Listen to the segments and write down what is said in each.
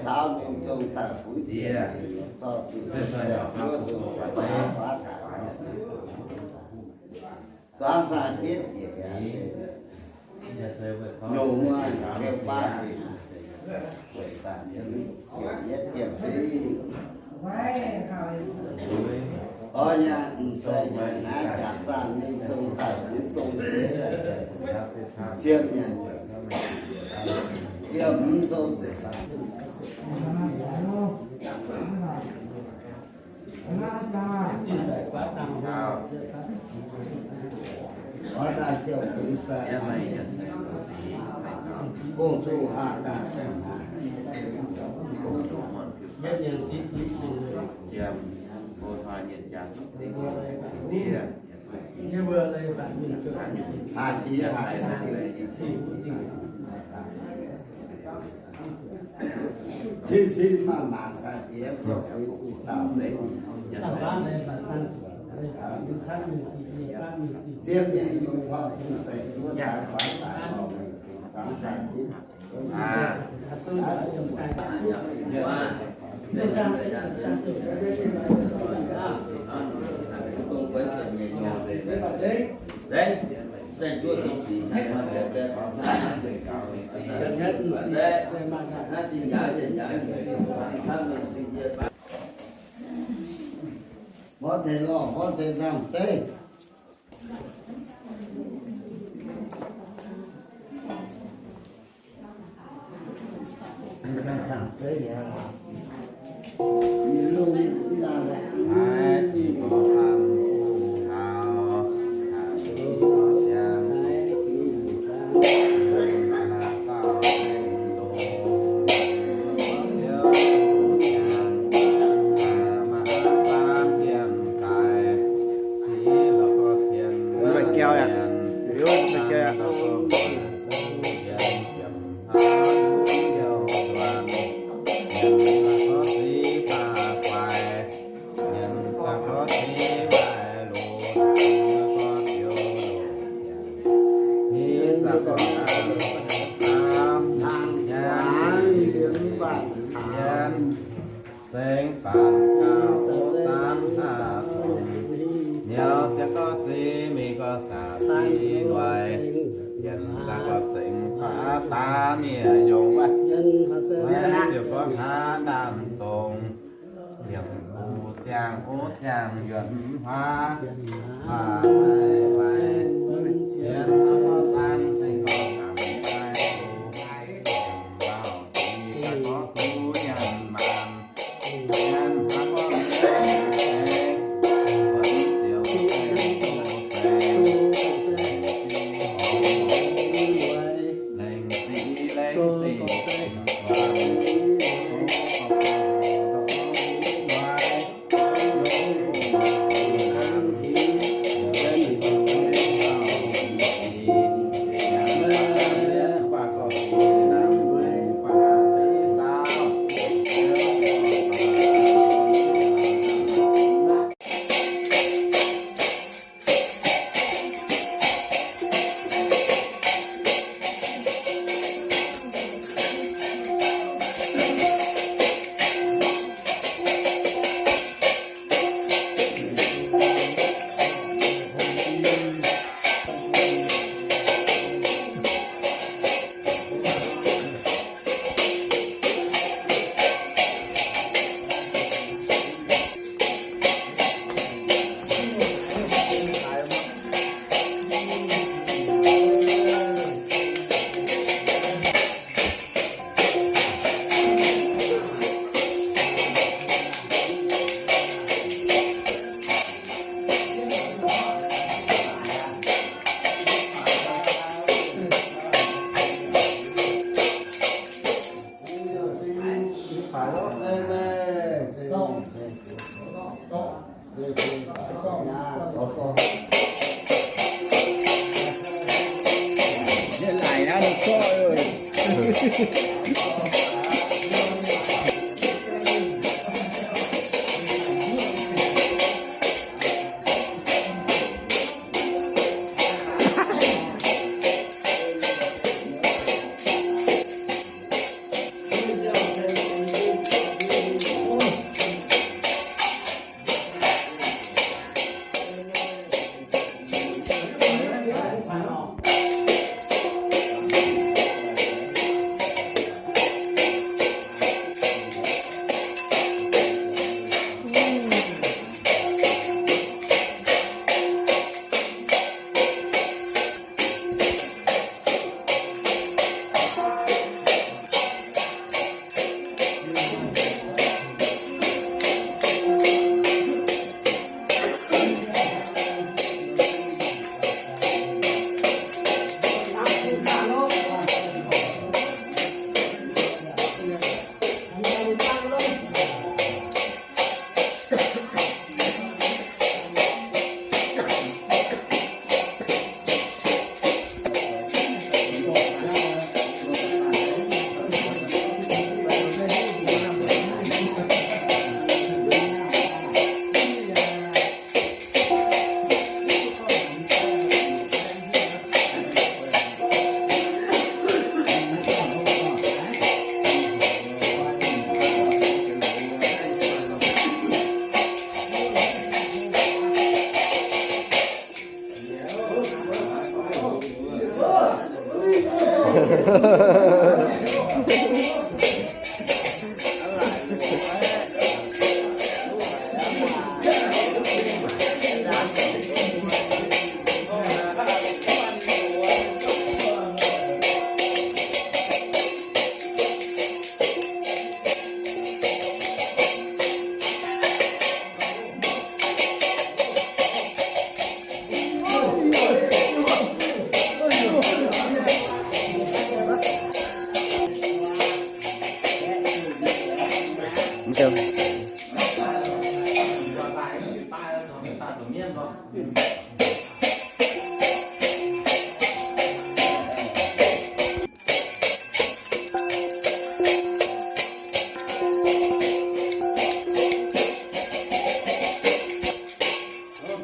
Caux ninh zong daaih fu'jueiv, zorqv zuqc zuangx sai-bietv njiec, nyungc muonh ziouc baav sic, weic zaangc yietv jienv fih. Orv nyaanh m'seix nyanc naaiv jaax zaanh ninh zong daaih fu'jueiv, zien nyanc, yiem mv zong Cin-cin maanc-maanc sai-diex, ziouc bun dauh leiz, zien mienh yungz torqv bun seix duqv taux faaux daaih, dorngx sai-diex. Mborqv deix lorh, mborqv deix nzangc zeiv. Sengx faatv gauh samv haav dongh, niuv ziangh gorngv zingx mingh gorngv saatv zingx nduaih, yienx ziangh gorngv zengx faatv daav mienh yongh wuov, ziouc gorngv haav naamh zongx, yiemc buo siang-ov siang-yuonh haav, haav maiv fai, yienx ziangh gorngv zanc zengx gorngv zanc maiv, lauh zingx ziangh gorngv duqv nyanc maanc.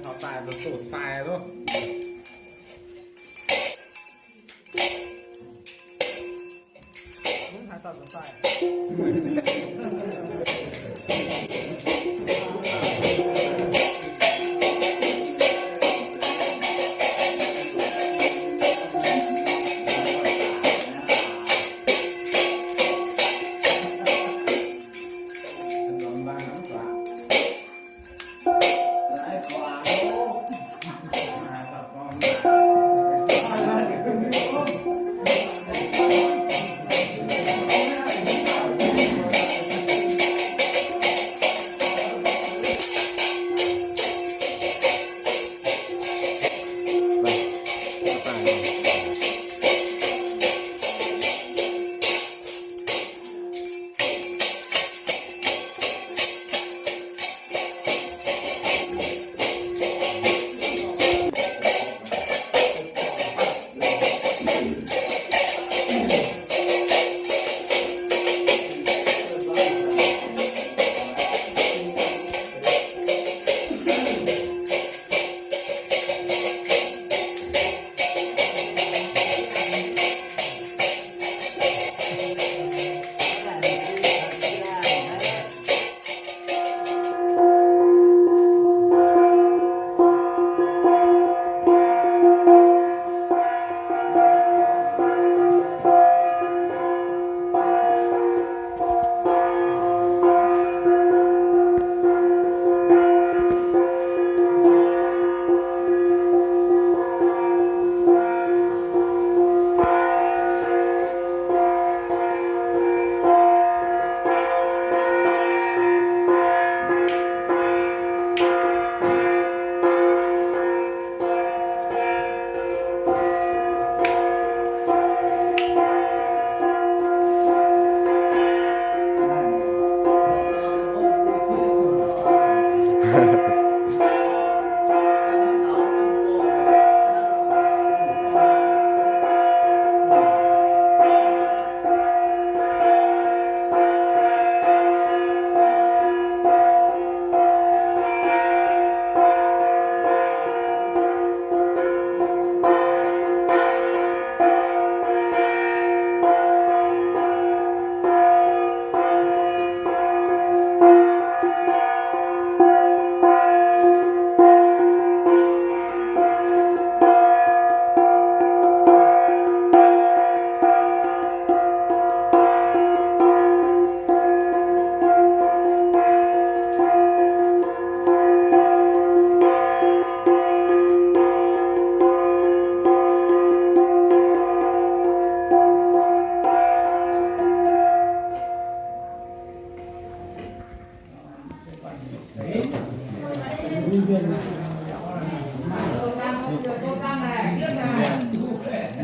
Taux daaih doqc sai loh.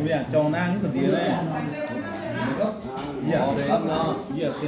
Mienh jorng naaiv mv deix naaiv. Yie se, yie se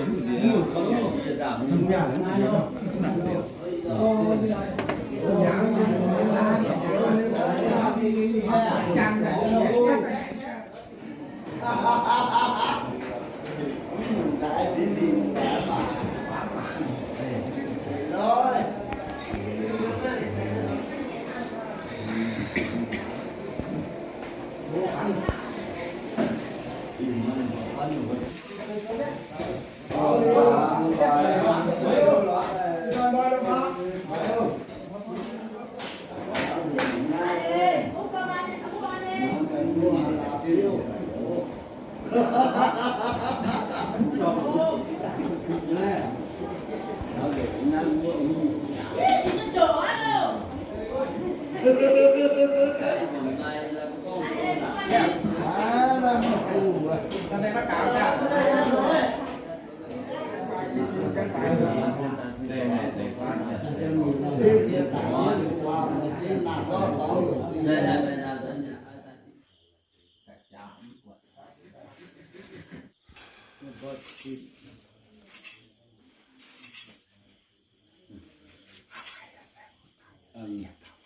mv deix.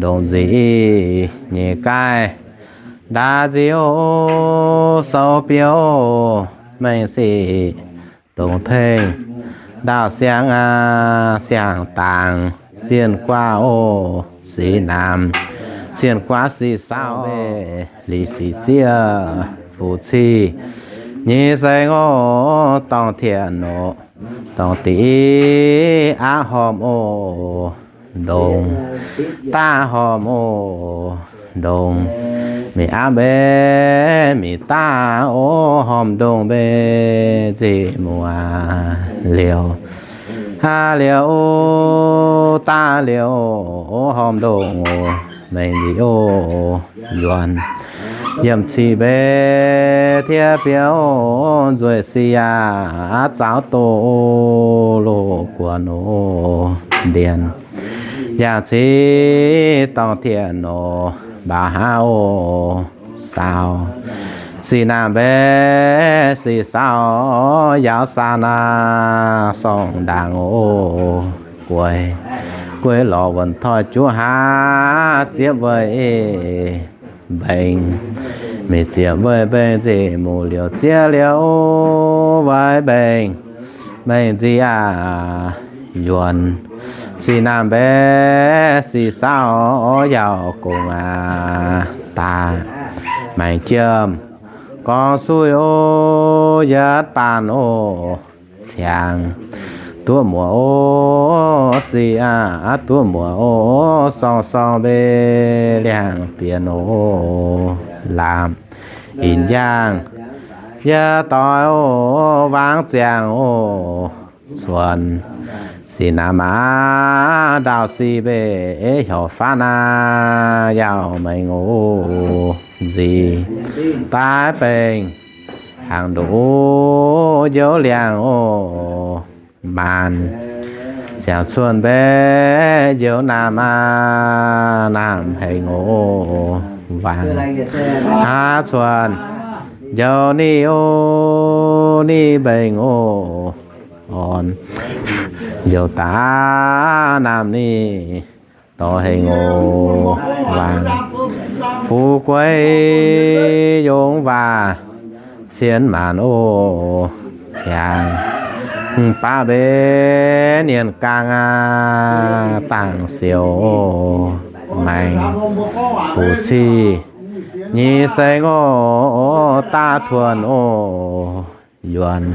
ndongc nzic nyeic gaih, ndaav nzic oc, sou biouv mengh sic, dongh tengh ndaauv siangx aqv, siang-dangx sienh guaav oc, sic naamh sienh guaav sic saauv, lic sic zieqv fuqv ciqv nyei seng oc, dorngh tienh oc, dorngh diqv aqv hormh oc, ndongh daav hormh oc, ndongh mingh aqv mbenc mingh daav oc, hormh ndongh mbenc nzic muoz liouh, aav liouh daav liouh oc, hormh ndongh oc, mengh nzic oc, yuonx yiem cih mbenc tiev biouv nzueic sic yaac zaux doqc oc, loz guonc oc, ndienx yangh civ dorngh tienh oc, mbaac haav oc, saaux sic naamh mbenc sic saauv, yaauv saah naaiv sorng ndaangc oc, gueix gueix lorz wuonc toi juv haav ziepv weih mbeng, mingh ziepc weih mbeng nzic muc liouh zieqv liouh weih mbeng, mengh nzic aac yuonx sic naamh mbenc sic saauv, yaauh gongc aac daaih maengx jiem gorngv suiv oc, yietv baanh oc, ciangx duqv muoc oc, sic aac duqv muoc oc, sorng sorng mbenc liangx bienx oc, laapc inc yaangh yietv doix oc, wangv ziangx oc, cuonx sic naamh aac ndaauv sic mbenc, heuc faanv aac yaauh mengh oc, nzic daaih bengh hnaangx ndoqc njoux liangx oc, maanc siangx cuotv mbenc njoux naamh aac, naamh hengx oc, wangc haav cuonx njoux ni oc, ni mbengx oc, orn njoux daaih naamh ni dorh hengx oc, wangc fu'jueiv yungz waac cien maanc oc, ciangx baav mbenc nienh gaang aac, dangx sioux oc, maengx fuqv ciqv nyei seng oc, daav tuonx oc, yuonx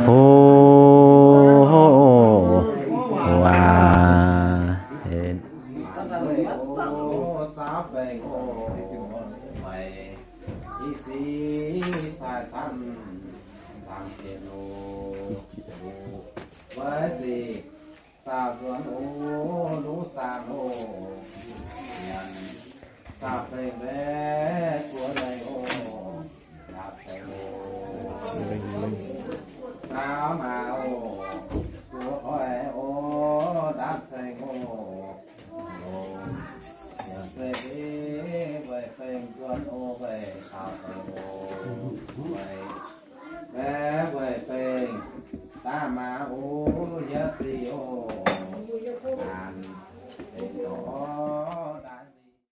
hoc waac Saauv nzuonx oc, luv saang oc, nyanc saauv bengh mbaeqv buo leiz oc, ndaapv ceng oc, saauv maaz oc, buo oix oc, ndaapv ceng oc, longc yaac zeiv weic bengh nzuonx oc, weic saauv bengh oc, weic mbaeqv weic bengh daav maaz oc, yietv sic oc.